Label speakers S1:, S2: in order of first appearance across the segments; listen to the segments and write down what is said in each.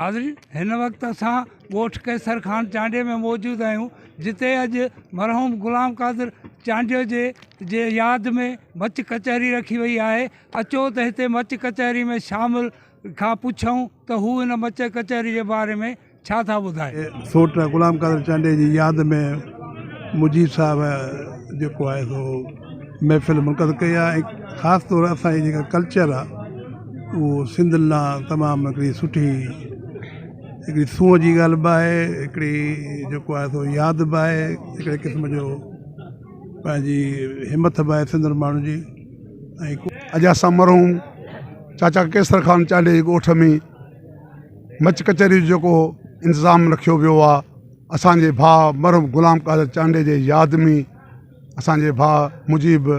S1: ناظرين هن وقت اسان ڳوٺ قيصر خان چانڊيي ۾ موجود آهيون جتي اڄ مرحوم غلام قادر چانڊيو جي جي ياد ۾ مچ ڪچهري رکي وئي آهي اچو ته هتي مچ ڪچهري ۾ شامل کان پڇون ته هو ان مچ ڪچهري جي باري ۾ ڇا ٿا ٻڌائين.
S2: سوٽ غلام قادر چانڊيي جي ياد ۾ مجيب صاحب جيڪو آهي سو محفل منعقد ڪئي آهي ۽ خاص طور اسان جي جيڪا ڪلچر آهي اهو سنڌ لاء تمام هڪڙي سٺي هڪڙي سونهن جي ڳالهه به آهي هڪڙي جيڪو آهي سو ياد به آهي هڪڙي قسم جو پنهنجي همٿ به آهي سنڌين ماڻهن جي ۽
S3: اڄ اسان مرحوم چاچا قيصر خان چانڊيي جي ڳوٺ ۾ مچ ڪچهري جو جيڪو انتظام رکيو ويو آهي اسان جي ڀاء مرحوم غلام قادر چانڊيي جي ياد ۾ اسان جي ڀاء مجيب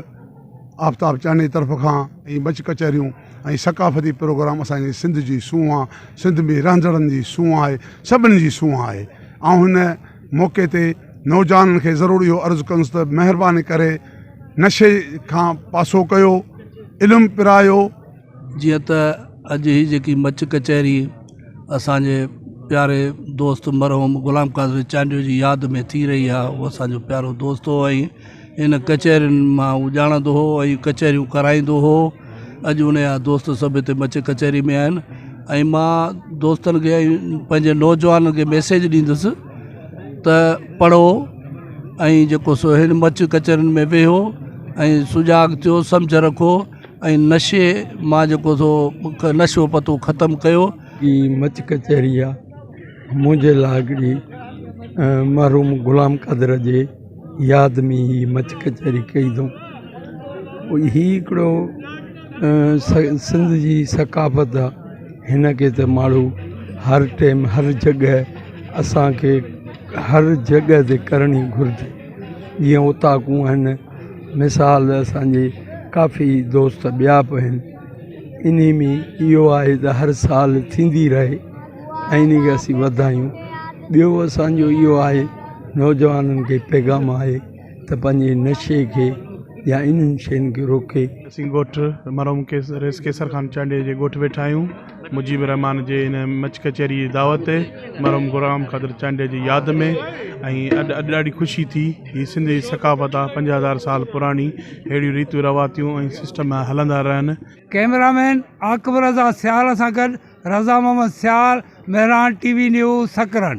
S3: آفتاب چانڊيي جي طرف کان ۽ مچ ڪچهريون ۽ ثقافتي پروگرام اسان جي سنڌ جي سونهن آهي سنڌ ۾ رهندڙن جي سونهن آهي سڀني جي سونهن آهي آئون هن موقعي تي نوجوانن کي ضرور اهو عرض ڪندس ته مهرباني ڪري نشي کان پاسو ڪيو علم پرايو.
S4: جيئن ته اڄ هي جيڪي مچ ڪچهري اسان جي پياري دوست مرحوم غلام قادر چانڊيو جي ياد ۾ ٿي رهي آهي اهو اسان جو پيارو دوست هو ۽ ان ڪچهرين مان هو ڄاڻندو هو ۽ ڪچهريون ڪرائيندو هو اڄ ان جا دوست سڀ هتي مچ ڪچهري ۾ آهن ۽ مان دوستن کي ۽ پنهنجي نوجوانن کي ميسيج ڏيندس ته پڙهو ۽ جيڪو سو هن مچ ڪچهرين ۾ ويهو ۽ سجاڳ ٿيو سمجهه رکو ۽ نشي مان جيڪو سو نشو پتو ختم ڪيو.
S5: هي مچ ڪچهري آ منهنجي لاء هڪڙي مرحوم غلام قادر جي ياد ۾ هي مچ ڪچهري ڪئي اٿئون هي هڪڙو سنڌ جي ثقافت آ هن کي ته ماڻهو هر ٽائيم هر جڳهه اسانکي هر جڳهه تي ڪرڻي گهرجي جيئن اوطاقون آهن مثال اسان جي ڪافي دوست ٻيا به آهن انهي ۾ اهو آهي ته هر سال ٿيندي رهي ۽ انهي کي اسين وڌايون ٻيو اسانجو اهو آهي نوجوانن کي پيغام آهي ته پنهنجي نشي کي يا انهن شين کي روڪي.
S6: اسين ڳوٺ مرحوم رئيس قيصر خان چانڊيي جي ڳوٺ ويٺا آهيون مجيب الرحمان جي هن مچ ڪچهري جي دعوت تي مرحوم غلام قادر چانڊيي جي ياد ۾ ۽ اڄ اڄ ڏاڍي خوشي ٿي هي سنڌ جي ثقافت آ 5000 سال پراڻي اهڙيون ريتون روايتون ۽ سسٽم هلندا رهن.
S1: ڪئميرا مين عاقب رضا سيال سان گڏ Raza Muhammad Sial, Mehran T V news, Sakrand.